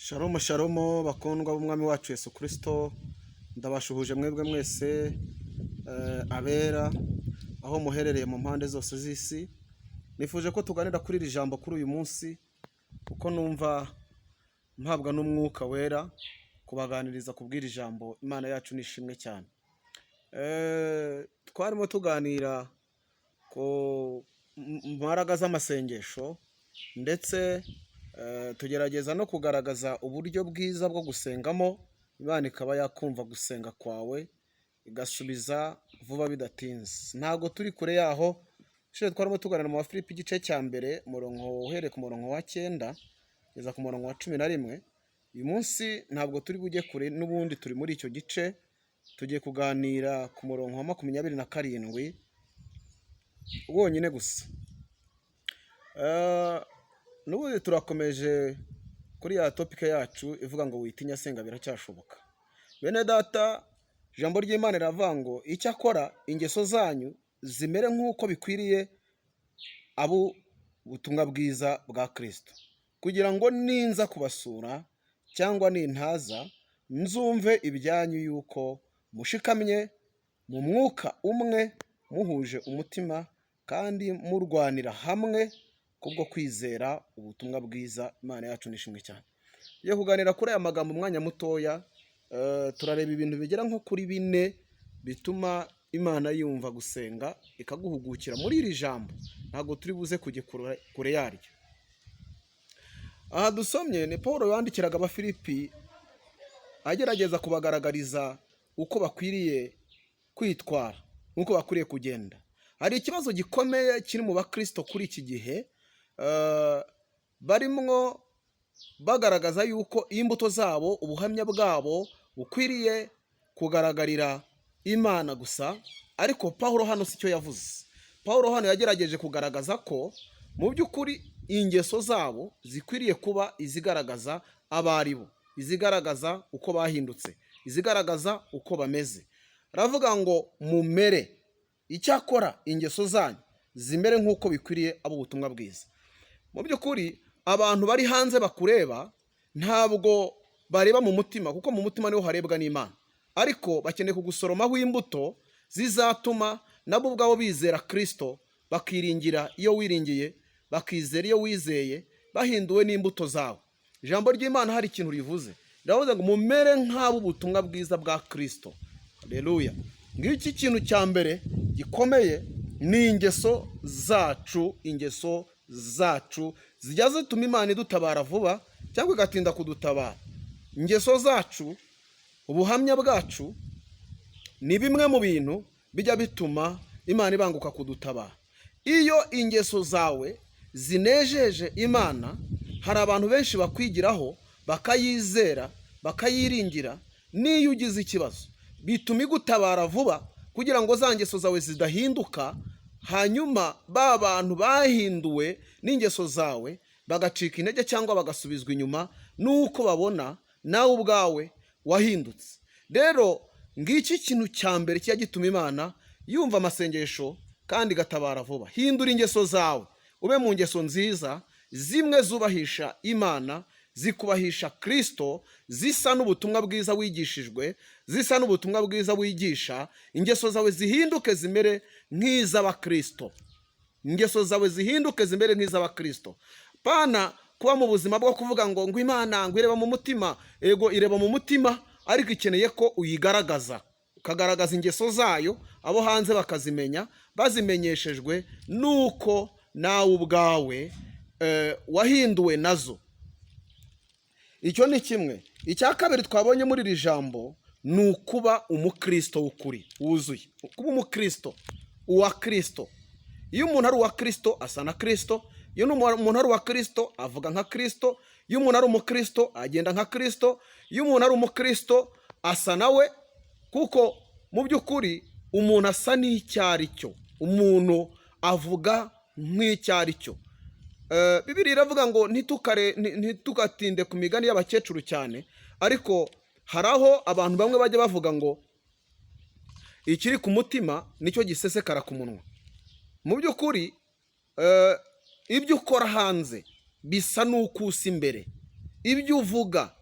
Shalom shalom, bakundwa b'Umwami wacu Yesu Kristo. Ndabashuhuje mwebwe mwese abera aho muherereye mu mpande zose z'isi. Nifuje ko tuganira kuri iri jambo kuri uyu munsi, kuko numva mpabwa n'Umwuka Wera kubaganiriza kubw'iri jambo. Imana yacu nishimwe cyane. Twarimo tuganira ku mbaraga z'amasengesho, ndetse tugerageza no kugaragaza uburyo bwiza bwo gusengamo, Imana ikaba yakumva gusenga kwawe, igasubiza vuba bidatinze. Ntabwo turi kure yaho. Ushize twarimo tuganira mu Bafilipi igice cya mbere, umurongo uhereye ku murongo wa 9 kugeza ku murongo wa 11. Uyu munsi ntabwo turi bujye kure, n'ubundi turi muri icyo gice. Tugiye kuganira ku murongo wa 27 wonyine gusa. N'ubundi turakomeje kuri ya topic yacu ivuga ngo "Witinya, senga biracyashoboka". Bene data, ijambo ry'Imana riravuga ngo: "Icyakora ingeso zanyu zimere nk'uko bikwiriye abo ubutumwa bwiza bwa Kristo, kugira ngo ninza kubasura cyangwa nintaza, nzumve ibyanyu yuko mushikamye mu mwuka umwe, muhuje umutima kandi murwanira hamwe kubwo kwizera ubutumwa bwiza". Imana yacu nishimwe cyane. Tugiye kuganira kuri aya magambo umwanya mutoya. Turareba ibintu bigera nko kuri bine bituma Imana yumva gusenga, ikaguhugukira muri iri jambo. Ntabwo turi buze kujya kure yaryo. Aha dusomye ni Paul yandikiraga Abafilipi, agerageza kubagaragariza uko bakwiriye kwitwara, uko bakwiriye kugenda. Hari ikibazo gikomeye kiri mu bakristo kuri iki gihe, barimwo bagaragaza yuko imbuto zabo, ubuhamya bwabo bukwiriye kugaragarira Imana gusa. Ariko Pawulo hano si cyo yavuze. Pawulo hano yagerageje kugaragaza ko mu by'ukuri ingeso zabo zikwiriye kuba izigaragaza abo ari bo, izigaragaza uko bahindutse, izigaragaza uko bameze. Aravuga ngo: "Mumere, icyakora ingeso zanyu zimere nk'uko bikwiriye abo ubutumwa bwiza". Mu by'ukuri abantu bari hanze bakureba ntabwo bareba mu mutima, kuko mu mutima niho harebwa n'Imana. Ariko bakeneye kugusoromaho imbuto zizatuma nabo ubwabo bizera Kirisito, bakiringira iyo wiringiye, bakizera iyo wizeye, bahinduwe n'imbuto zawe. Ijambo ry'Imana hari ikintu rivuze, riravuze ngo: "Mumere nk'abo ubutumwa bwiza bwa Kirisito". Haleluya! Ngiki kintu cya mbere gikomeye ni ingeso zacu. Ingeso zacu zijya zituma Imana idutabara vuba cyangwa igatinda kudutabara. Ingeso zacu, ubuhamya bwacu ni bimwe mu bintu bijya bituma Imana ibanguka kudutabara. Iyo ingeso zawe zinejeje Imana, hari abantu benshi bakwigiraho, bakayizera, bakayiringira. N'iyo ugize ikibazo, bituma igutabara vuba, kugira ngo za ngeso zawe zidahinduka, hanyuma ba bantu bahinduwe n'ingeso zawe bagacika intege cyangwa bagasubizwa inyuma n'uko babona nawe ubwawe wahindutse. Rero ngiki kintu cya mbere kijya gituma Imana yumva amasengesho kandi igatabara vuba: hindura ingeso zawe, ube mu ngeso nziza, zimwe zubahisha Imana, zikubahisha Kirisito, zisa n'ubutumwa bwiza wigishijwe, zisa n'ubutumwa bwiza wigisha. Ingeso zawe zihinduke zimere nk'iz'abakirisito. Ingeso zawe zihinduke zimere nk'iz'abakirisito. Pana kuba mu buzima bwo kuvuga ngo Imana ngo ireba mu mutima. Ego, ireba mu mutima, ariko ikeneye ko uyigaragaza, ukagaragaza ingeso zayo, abo hanze bakazimenya, bazimenyeshejwe nuko nawe ubwawe wahinduwe nazo. Icyo ni kimwe. Icya kabiri twabonye muri iri jambo ni ukuba umukristo w'ukuri wuzuye, kuba umukristo, uwa Kristo. Iyo umuntu ari uwa Kristo, asa na Kristo. Iyo umuntu ari uwa Kristo, avuga nka Kristo. Iyo umuntu ari umukristo, agenda nka Kristo. Iyo umuntu ari umukristo, asa nawe, kuko mu by'ukuri umuntu asa n'icyo ari cyo, umuntu avuga nk'icyo ari cyo. Bibiliya iravuga ngo ntitugatinde ku migani y'abakecuru cyane, ariko hari aho abantu bamwe bajya bavuga ngo ikiri ku mutima nicyo gisesekara ku munwa. Mu by'ukuri ibyo ukora hanze bisa n'uko usa imbere. Ibyo uvuga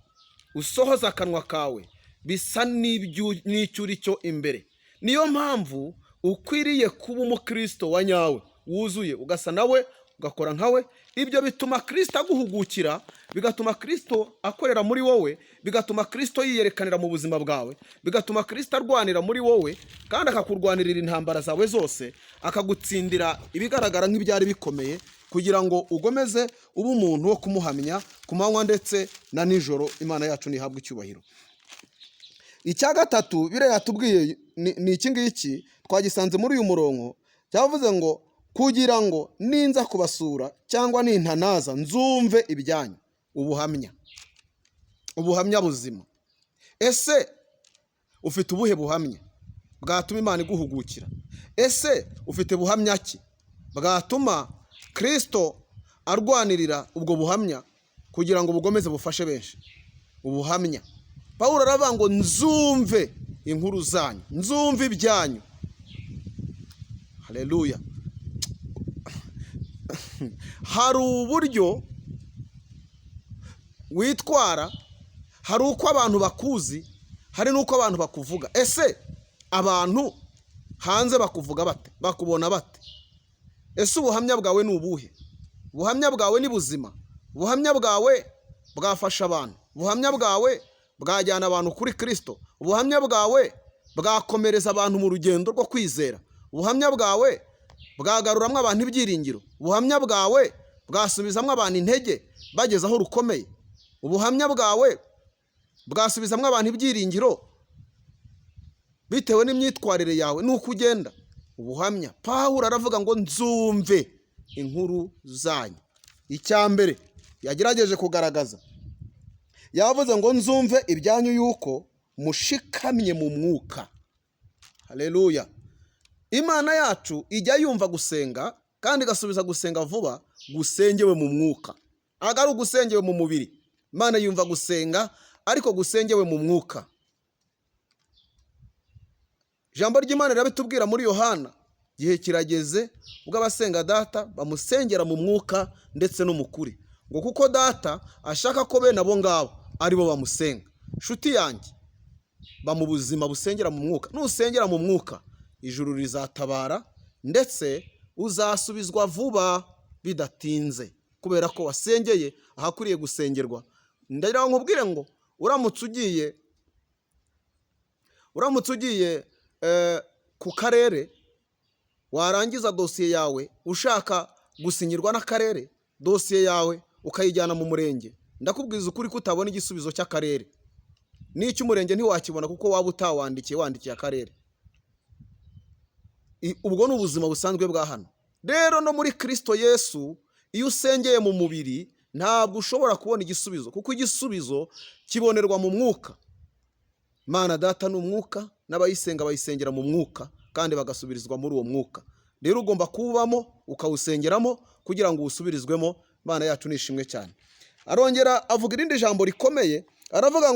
usohoza akanwa kawe bisa n'icyo uri cyo imbere. Niyo mpamvu ukwiriye kuba umukristo wa nyawe wuzuye, ugasa nawe, ugakora nkawe. Ibyo bituma Kirisito aguhugukira, bigatuma Kirisito akorera muri wowe, bigatuma Kirisito yiyerekanira mu buzima bwawe, bigatuma Kirisito arwanira muri wowe kandi akakurwanirira intambara zawe zose, akagutsindira ibigaragara nk'ibyari bikomeye, kugira ngo ugomeze ube umuntu wo kumuhamya ku manywa ndetse na nijoro. Imana yacu ntihabwe icyubahiro. Icya gatatu biriya yatubwiye ni iki ngiki twagisanze muri uyu murongo. Cyavuze ngo kugira ngo ninza kubasura cyangwa nintanaza nzumve ibyanyu. Ubuhamya, ubuhamya buzima. Ese ufite ubuhe buhamya bwatuma Imana iguhugukira? Ese ufite buhamya ki bwatuma Kirisito arwanirira ubwo buhamya kugira ngo bugomeze bufashe benshi? Ubuhamya, Paul aravuga ngo nzumve inkuru zanyu, nzumve ibyanyu. Haleluya! Hari uburyo witwara, hari uko abantu bakuzi, hari n'uko abantu bakuvuga. Ese abantu hanze bakuvuga bate? Bakubona bate? Ese ubuhamya bwawe ni ubuhe? Ubuhamya bwawe ni buzima? Ubuhamya bwawe bwafasha abantu? Ubuhamya bwawe bwajyana abantu kuri Kirisito? Ubuhamya bwawe bwakomereza abantu mu rugendo rwo kwizera? Ubuhamya bwawe bwagaruramo abantu ibyiringiro? Ubuhamya bwawe bwasubizamo abantu intege bageze aho rukomeye? Ubuhamya bwawe bwasubizamo abantu ibyiringiro bitewe n'imyitwarire yawe n'uko ugenda? Ubuhamya, Pawulo aravuga ngo nzumve inkuru zanyu. Icya mbere yagerageje kugaragaza, yavuze ngo nzumve ibyanyu yuko mushikamye mu mwuka. Haleluya! Imana yacu ijya yumva gusenga kandi igasubiza gusenga vuba gusengewe mu mwuka, ntabwo ari ugusengewe mu mubiri. Imana yumva gusenga ariko gusengewe mu mwuka. Ijambo ry'Imana rirabitubwira muri Yohana: igihe kirageze ubwo abasenga Data bamusengera mu mwuka ndetse no mu kuri, ngo kuko Data ashaka ko bene abo ngabo ari bo bamusenga. Nshuti yanjye, ba mu buzima busengera mu mwuka. Nusengera mu mwuka, ijuru rizatabara ndetse uzasubizwa vuba bidatinze, kubera ko wasengeye ahakwiriye gusengerwa. Ndagira ngo nkubwire ngo uramutse ugiye ku karere, warangiza dosiye yawe ushaka gusinyirwa n'akarere, dosiye yawe ukayijyana mu murenge, ndakubwiza ukuri ko utabona igisubizo cy'akarere. N'icy'umurenge ntiwakibona, kuko waba utawandikiye, wandikiye akarere. Ubwo ni ubuzima busanzwe bwa hano. Rero no muri Kirisito Yesu, iyo usengeye mu mubiri ntabwo ushobora kubona igisubizo, kuko igisubizo kibonerwa mu mwuka. Imana Data ni umwuka, n'abayisenga bayisengera mu mwuka kandi bagasubirizwa muri uwo mwuka. Rero ugomba kuwubamo, ukawusengeramo kugira ngo uwusubirizwemo. Imana yacu ni ishimwe cyane. Arongera avuga irindi jambo rikomeye, aravuga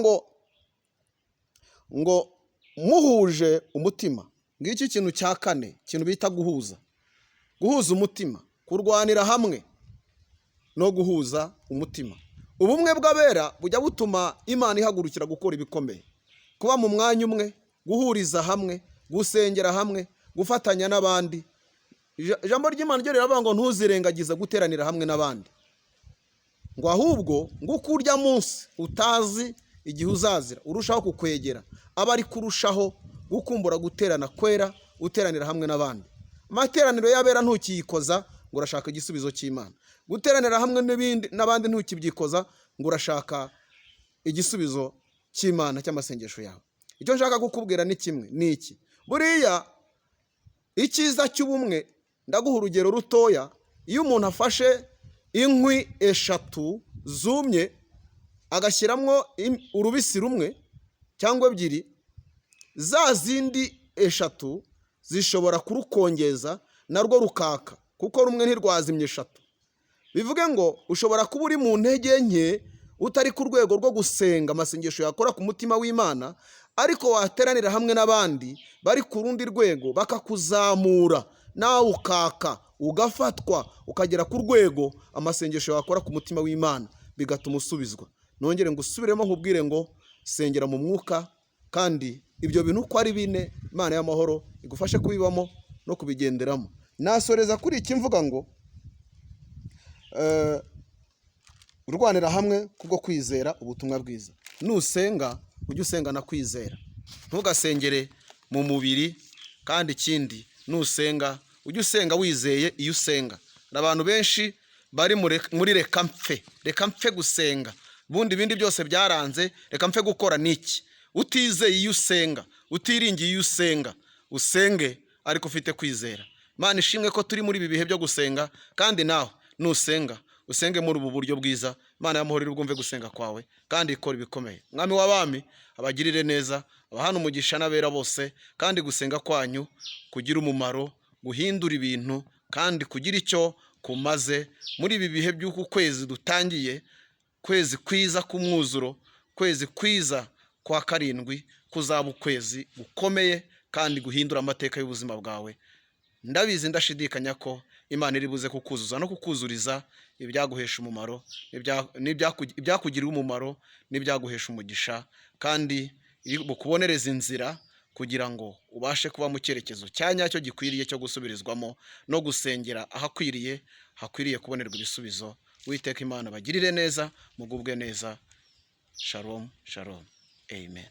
ngo muhuje umutima. Ngiki kintu cya kane, ikintu bita guhuza, guhuza umutima, kurwanira hamwe no guhuza umutima. Ubumwe bw'abera bujya butuma Imana ihagurukira gukora ibikomeye. Kuba mu mwanya umwe, guhuriza hamwe, gusengera hamwe, gufatanya n'abandi. Ijambo ry'Imana ryo riravuga ngo ntuzirengagize guteranira hamwe n'abandi, ngo ahubwo ngo uko urya munsi utazi igihe uzazira urushaho kukwegera, aba ari kurushaho gukumbura guterana kwera, uteranira hamwe n'abandi. Amateraniro y'abera ntukiyikoza ngo urashaka igisubizo cy'Imana. Guteranira hamwe n'ibindi n'abandi ntukibyikoza ngo urashaka igisubizo cy'Imana cy'amasengesho yawe. Icyo nshaka kukubwira ni kimwe, ni iki: buriya icyiza cy'ubumwe, ndaguha urugero rutoya. Iyo umuntu afashe inkwi eshatu zumye, agashyiramo urubisi rumwe cyangwa ebyiri, za zindi eshatu zishobora kurukongeza narwo rukaka, kuko rumwe ntirwazimya eshatu. Bivuge ngo ushobora kuba uri mu ntege nke, utari ku rwego rwo gusenga amasengesho yakora ku mutima w'Imana, ariko wateranira hamwe n'abandi bari ku rundi rwego bakakuzamura, nawe ukaka, ugafatwa, ukagera ku rwego amasengesho yakora ku mutima w'Imana, bigatuma usubizwa. Nongere ngusubiremo nkubwire ngo sengera mu mwuka, kandi ibyo bintu uko ari bine, Imana y'amahoro igufashe kubibamo no kubigenderamo. Nasoreza kuri iki mvuga ngo urwanira hamwe kubwo kwizera ubutumwa bwiza. Nusenga, ujye usenga na kwizera, ntugasengere mu mubiri. Kandi ikindi, nusenga ujye usenga wizeye iyo usenga. Hari abantu benshi bari muri reka mpfe, reka mpfe gusenga, ubundi ibindi byose byaranze, reka mpfe gukora niki. Utizeye iyo usenga, utiringiye iyo usenga, usenge ariko ufite kwizera. Imana ishimwe ko turi muri ibi bihe byo gusenga. Kandi nawe nusenga, usenge muri ubu buryo bwiza. Imana y'amahoro iri bwumve gusenga kwawe kandi ikora ibikomeye. Mwami w'abami abagirire neza, abahana umugisha n'abera bose, kandi gusenga kwanyu kugira umumaro, guhindura ibintu kandi kugira icyo kumaze muri ibi bihe by'uku kwezi dutangiye, kwezi kwiza k'umwuzuro, kwezi kwiza kwa karindwi, kuzaba ukwezi gukomeye kandi guhindura amateka y'ubuzima bwawe. Ndabizi ndashidikanya ko Imana iri buze kukuzuza no kukuzuriza ibyaguhesha umumaro, ibyakugirira umumaro n'ibyaguhesha umugisha, kandi iri bukubonereza inzira kugira ngo ubashe kuba mu cyerekezo cya nyacyo gikwiriye cyo gusubirizwamo no gusengera ahakwiriye, hakwiriye kubonerwa ibisubizo. Uwiteka Imana bagirire neza, mugubwe neza. Shalom, shalom, amen.